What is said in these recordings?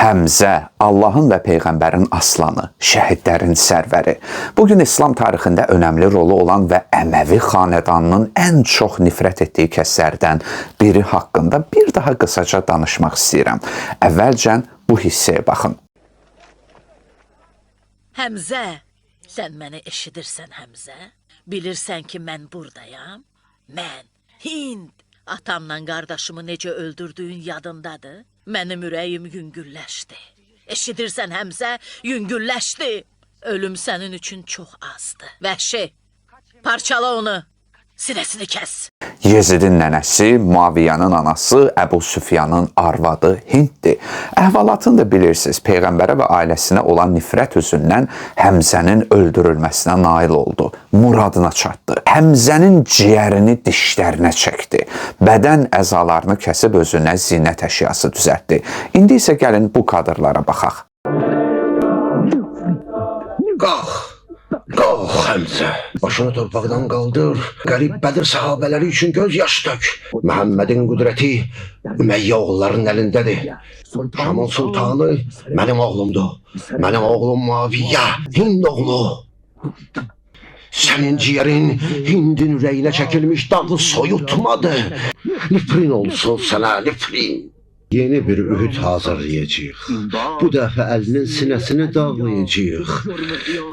Həmzə, Allahın və Peyğəmbərin aslanı, şəhidlərin sərvəri. Bugün İslam tarixində önəmli rolu olan və Əməvi xanədanının ən çox nifrət etdiyi kəslərdən biri haqqında bir daha qısaca danışmaq istəyirəm. Əvvəlcən bu hissəyə baxın. Həmzə, sən məni eşidirsən Həmzə? Bilirsən ki, mən burdayam? Mən, Hind, atamla qardaşımı necə öldürdüyün yadındadır? Mənim ürəyim yüngülləşdi. Eşidirsən Həmzə, yüngülləşdi. Ölüm sənin üçün çox azdı. Vəhşi, parçala onu. Sinəsini kəs. Yezidin nənəsi, Muaviyyənin anası, Əbu Süfyanın arvadı Hinddir. Əhvalatını da bilirsiniz, Peyğəmbərə və ailəsinə olan nifrət üzündən Həmzənin öldürülməsinə nail oldu. Muradına çatdı. Həmzənin ciyərini dişlərinə çəkdi. Bədən əzalarını kəsib özünə zinət əşyası düzəltdi. İndi isə gəlin bu kadrlara baxaq. Qalx! Qalx Həmzə! Başını torpaqdan qaldır. Qərib Bədir sahabələri üçün göz yaşı tök. Məhəmmədin qüdrəti Üməyyə oğullarının əlindədir. Şamın sultanı mənim oğlumdur. Mənim oğlum Muaviyyə, Hind oğlu. Sənin ciyərin Hindin ürəyinə çəkilmiş dağı soyutmadı. Nifrin olsun sənə, nifrin. Yeni bir Ühüd hazırlayacağıq. Bu dəfə əlinin sinəsini dağlayacağıq.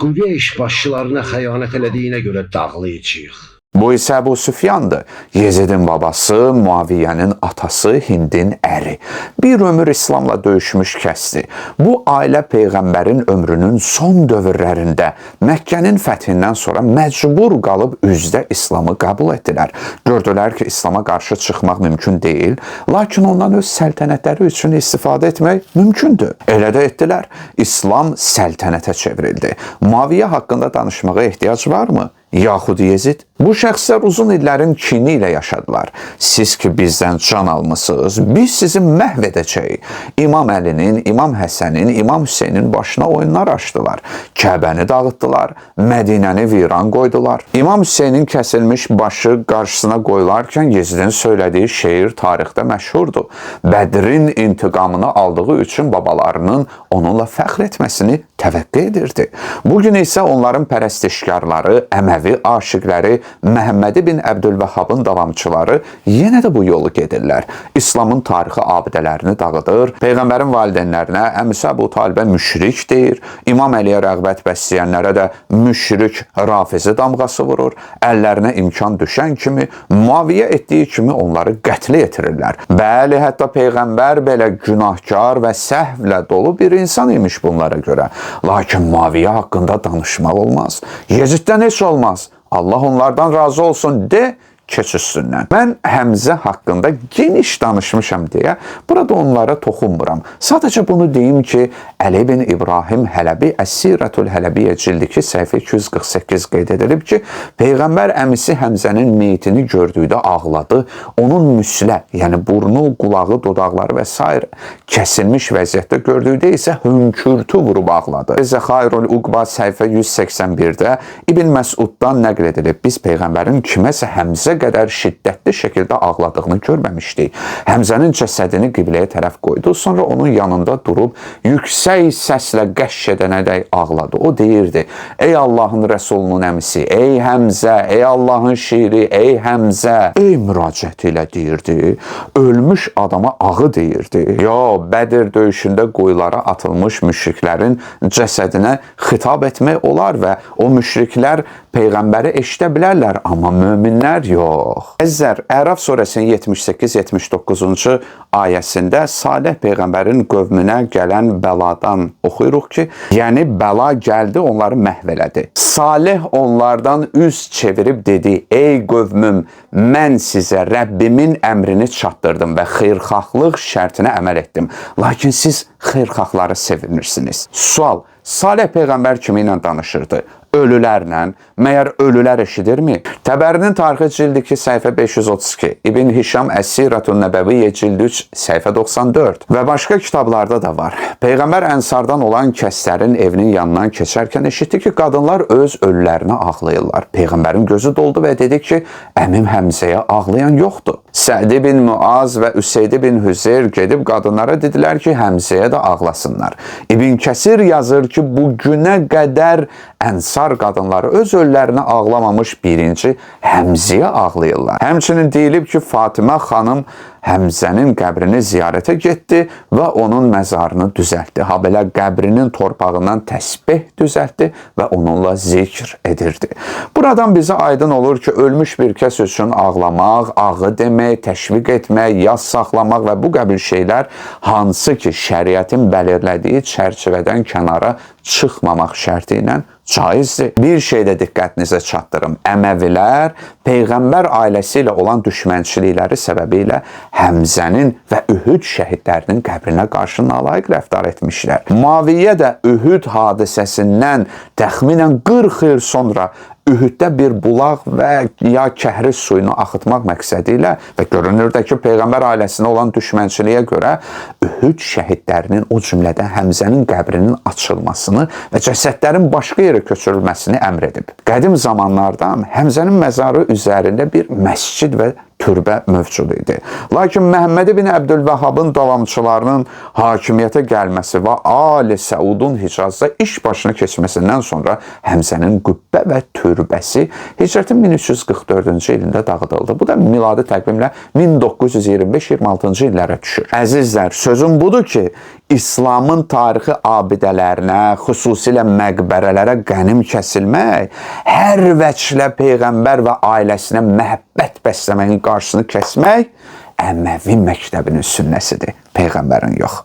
Qureyş başçılarına xəyanət elədiyinə görə dağlayacağıq. Bu isə Əbu Süfyandır. Yezidin babası, Muaviyyənin atası, Hindin əri. Bir ömür İslamla döyüşmüş kəsdi. Bu ailə peyğəmbərin ömrünün son dövrlərində Məkkənin fəthindən sonra məcbur qalıb üzdə İslamı qəbul etdilər. Gördülər ki, İslama qarşı çıxmaq mümkün deyil, lakin ondan öz səltənətləri üçün istifadə etmək mümkündür. Elə də etdilər. İslam səltənətə çevrildi. Muaviyyə haqqında danışmağa ehtiyac varmı? Yaxud Yezid. Bu şəxslər uzun illərin kini ilə yaşadılar. Siz ki bizdən can almısınız, biz sizi məhv edəcəyik. İmam Əlinin, İmam Həsənin, İmam Hüseynin başına oyunlar açdılar. Kəbəni dağıtdılar, Mədinəni viran qoydular. İmam Hüseynin kəsilmiş başı qarşısına qoyularkən Yezidin söylədiyi şeir tarixdə məşhurdur. Bədrin intiqamını aldığı üçün babalarının onunla fəxr etməsini təvəqqe edirdi. Bugün isə onların pərəstişkarları, Əməvi aşiqləri, Məhəmməd ibn Əbdülvəhabın davamçıları yenə də bu yolu gedirlər. İslamın tarixi abidələrini dağıdır, Peyğəmbərin valideynlərinə, əmisi Əbu Talibə müşrik deyir, İmam Əliyə rəğbət bəsləyənlərə də müşrik rafizi damğası vurur, əllərinə imkan düşən kimi Muaviyyə etdiyi kimi onları qətlə yetirirlər. Bəli, hətta Peyğəmbər belə günahkar və səhvlə dolu bir insan imiş bunlara görə. Lakin Muaviyyə haqqında danışmaq olmaz. Yeziddən heç olmaz. Allah onlardan razı olsun de, keç üstündən. Mən Həmzə haqqında geniş danışmışam deyə burada onlara toxunmuram. Sadəcə bunu deyim ki, Əli ibn İbrahim Hələbi Əs-Sirətül Hələbiyyə cild 2 səhifə 248 qeyd edilib ki, Peyğəmbər əmisi Həmzənin meyitini gördükdə ağladı. Onun müslə, yəni burnu, qulağı, dodaqları və sair kəsilmiş vəziyyətdə gördükdə isə hönkürtü vurub ağladı. Zəxairul Uqba səhifə 181-də İbn Məsuddan nəql edilib. Biz Peyğəmbərin kiməsə Həmzə qədər şiddətli şəkildə ağladığını görməmişdik. Həmzənin cəsədini qibləyə tərəf qoydu, sonra onun yanında durub yüksək səslə qəşş edənədək ağladı. O deyirdi: "Ey Allahın Rəsulunun əmisi, ey Həmzə, ey Allahın şiri, ey Həmzə." Ey müraciəti ilə deyirdi. Ölmüş adama ağı deyirdi. Yo, Bədir döyüşündə qoyulara atılmış müşriklərin cəsədinə xitab etmək olar və o müşriklər peyğəmbəri eşidə bilərlər, amma möminlər yox. Əzizlər, Əraf surəsinin 78-79-cu ayəsində Salih peyğəmbərin qövmünə gələn bəladan oxuyuruq ki, yəni bəla gəldi, onları məhv elədi. Salih onlardan üz çevirib dedi: "Ey qövmüm, mən sizə Rəbbimin əmrini çatdırdım və xeyirxahlıq şərtinə əməl etdim. Lakin siz xeyirxahları sevinirsiniz." Sual: Salih peyğəmbər kimi ilə danışırdı? Ölülərlə. Məyər ölülər eşidirmi? Təbərinin tarixi cild 2 səhifə 532, İbn Hişam Əs-Siratun Nəbəviyyə cild 3 səhifə 94 və başqa kitablarda da var. Peyğəmbər Ənsardan olan kəslərin evinin yanından keçərkən eşitdi ki, qadınlar öz ölülərinə ağlayırlar. Peyğəmbərin gözü doldu və dedi ki, əmim Həmzəyə ağlayan yoxdur. Səd bin Muaz və Üseyd bin Hüzeyr gedib qadınlara dedilər ki, Həmzəyə də ağlasınlar. İbn Kəsir yazır ki, bu günə qədər Ənsar qadınları öz ölülərinə ağlamamış birinci Həmzəyə ağlayırlar. Həmçinin deyilib ki, Fatimə xanım Həmzənin qəbrini ziyarətə getdi və onun məzarını düzəltdi. Habelə qəbrinin torpağından təsbeh düzəltdi və onunla zikr edirdi. Buradan bizə aydın olur ki, ölmüş bir kəs üçün ağlamaq, ağı demək, təşviq etmək, yas saxlamaq və bu qəbil şeylər hansı ki şəriətin belirlədiyi çərçivədən kənara çıxmamaq şərti ilə caizdir. Bir şey də diqqətinizə çatdırım. Əməvilər Peyğəmbər ailəsi ilə olan düşmənçilikləri səbəbilə Həmzənin və Ühüd şəhidlərinin qəbrinə qarşı nalayiq rəftar etmişlər. Muaviyyə də Ühüd hadisəsindən təxminən 40 il sonra Ühüddə bir bulaq və ya kəhriz suyunu axıtmaq məqsədi ilə və görünür də ki, Peyğəmbər ailəsinə olan düşmənçiliyə görə Ühüd şəhidlərinin, o cümlədən Həmzənin qəbrinin açılmasını və cəsədlərin başqa yerə köçürülməsini əmr edib. Qədim zamanlardan Həmzənin məzarı üzərində bir məscid və türbə mövcud idi. Lakin Məhəmməd ibn Əbdülvəhabın davamçılarının hakimiyyətə gəlməsi və Ali Səudun Hicazda iş başına keçməsindən sonra Həmzənin qübbə və türbəsi hicrətin 1344-cü ilində dağıdıldı. Bu da miladi təqvimlə 1925-26-cı illərə düşür. Əzizlər, sözüm budur ki, İslamın tarixi abidələrinə, xüsusilə məqbərələrə qənim kəsilmək, hər vəclə Peyğəmbər və ailəsinə məhəbbət bəsləməyin qarşısını kəsmək Əməvi məktəbinin sünnəsidir, Peyğəmbərin yox.